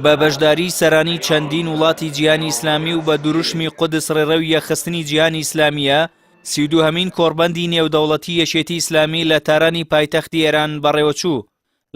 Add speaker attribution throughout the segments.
Speaker 1: بە بەشداری سەرانی چەندین وڵاتی جیهانی ئیسلامی و بە دروشمی قودس ڕێڕەوی یەکخستنی جیهانی ئیسلامییە، 32هەمین کۆڕبەندی نێودەوڵەتی یەکێتی ئیسلامی لە تارانی پایتەختی ئێران بەڕێوەچوو.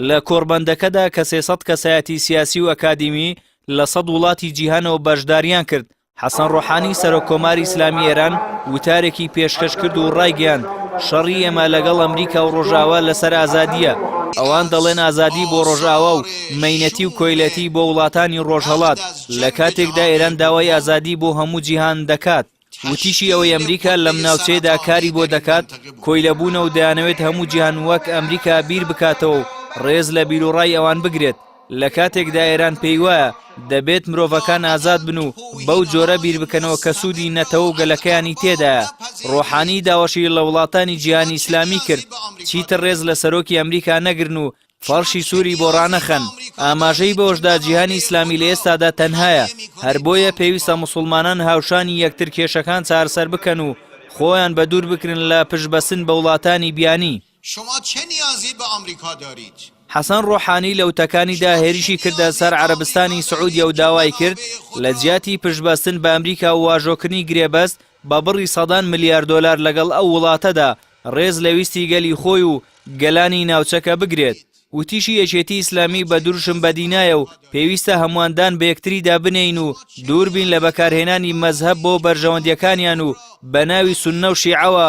Speaker 1: لە کۆڕبەندەکەدا کە 300 کەسایەتی سیاسی و ئەکادیمی لە 100 وڵاتی جیهانەوە بەشداریان کرد، حەسەن ڕۆحانی سەرۆک کۆماری ئیسلامی ئێران وتارێکی پێشکەش کرد و ڕایگەیاند، شەڕی ئێمە لەگەڵ ئەمریکا و ڕۆژئاوا لەسەر ئازادییە، ئەوان دەڵێن ئازادی بۆ ڕۆژئاوا و مەینەتی و کۆیلەتی بۆ وڵاتانی ڕۆژهەڵات، لە کاتێکدا ئێران داوای ئازادی بۆ هەموو جیهان دەکات. وتیشی ئەوەی ئەمریکا لەم ناوچەیەدا کاری بۆ دەکات کۆیلەبوونە و دەیانەوێت هەموو جیهان وەک ئەمریکا بیر بکاتەوە و ڕێز لە بیروڕای ئەوان بگرێت، لە کاتێکدا ئێران پێی وایە دەبێت مرۆڤەکان ئازاد بن و بەو جۆرە بیر بکەنەوە کە سوودی نەتەوە و گەلەکەیانی تێدایە. ڕۆحانی داواشی لە وڵاتانی جیهانی ئیسلامی کرد چیتر ڕێز لە سەرۆکی ئەمریکا نەگرن و فەڕشی سووری بۆ ڕانەخەن. ئاماژەی بەوەشدا جیهانی ئیسلامی لە ئێستادا تەنهایە، هەر بۆیە پێویستە موسوڵمانان هاوشانی یەکتر کێشەکان چارەسەر بکەن و خۆیان بەدوور بگرن لە پشتبەستن بە وڵاتانی بیانی.
Speaker 2: شما چه نیازی به آمریکا دارید؟
Speaker 1: حەسەن ڕۆحانی لە وتەکانیدا هێرشی کردە سەر عەرەبستانی سعودیە و داوای کرد لە جیاتی پشتبەستن بە ئەمریکا و واژۆکردنی گرێبەست بە بڕی سەدان ملیار دۆلار لەگەڵ ئەو وڵاتەدا ڕێز لە ویستی گەلی خۆی و گەلانی ناوچەکە بگرێت. وتیشی یەکێتی ئیسلامی بە دروشم بەدینایە و پێویستە هەمووان دان بە یەکتریدا بنێین و دوور بین لە بەکارهێنانی مەزهەب بۆ بەرژەوەندییەکانیان و بە ناوی سوننە و شیعەوە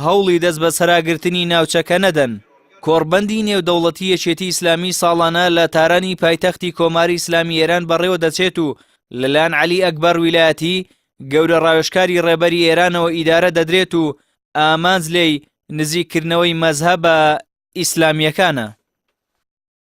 Speaker 1: هەوڵی دەستبەسەراگرتنی ناوچەکە نەدەن. کۆڕبەندی نێودەوڵەتی یەکێتی ئیسلامی ساڵانە لە تارانی پایتەختی کۆماری ئیسلامی ئێران بەڕێوە دەچێت و لەلایەن عەلی ئەکبەر ویلایەتی، گەورە ڕاوێژکاری ڕێبەری ئێرانەوە ئیدارە دەدرێت و ئامانج لێی نزیککردنەوەی مەزهەبە ئیسلامییەکانە.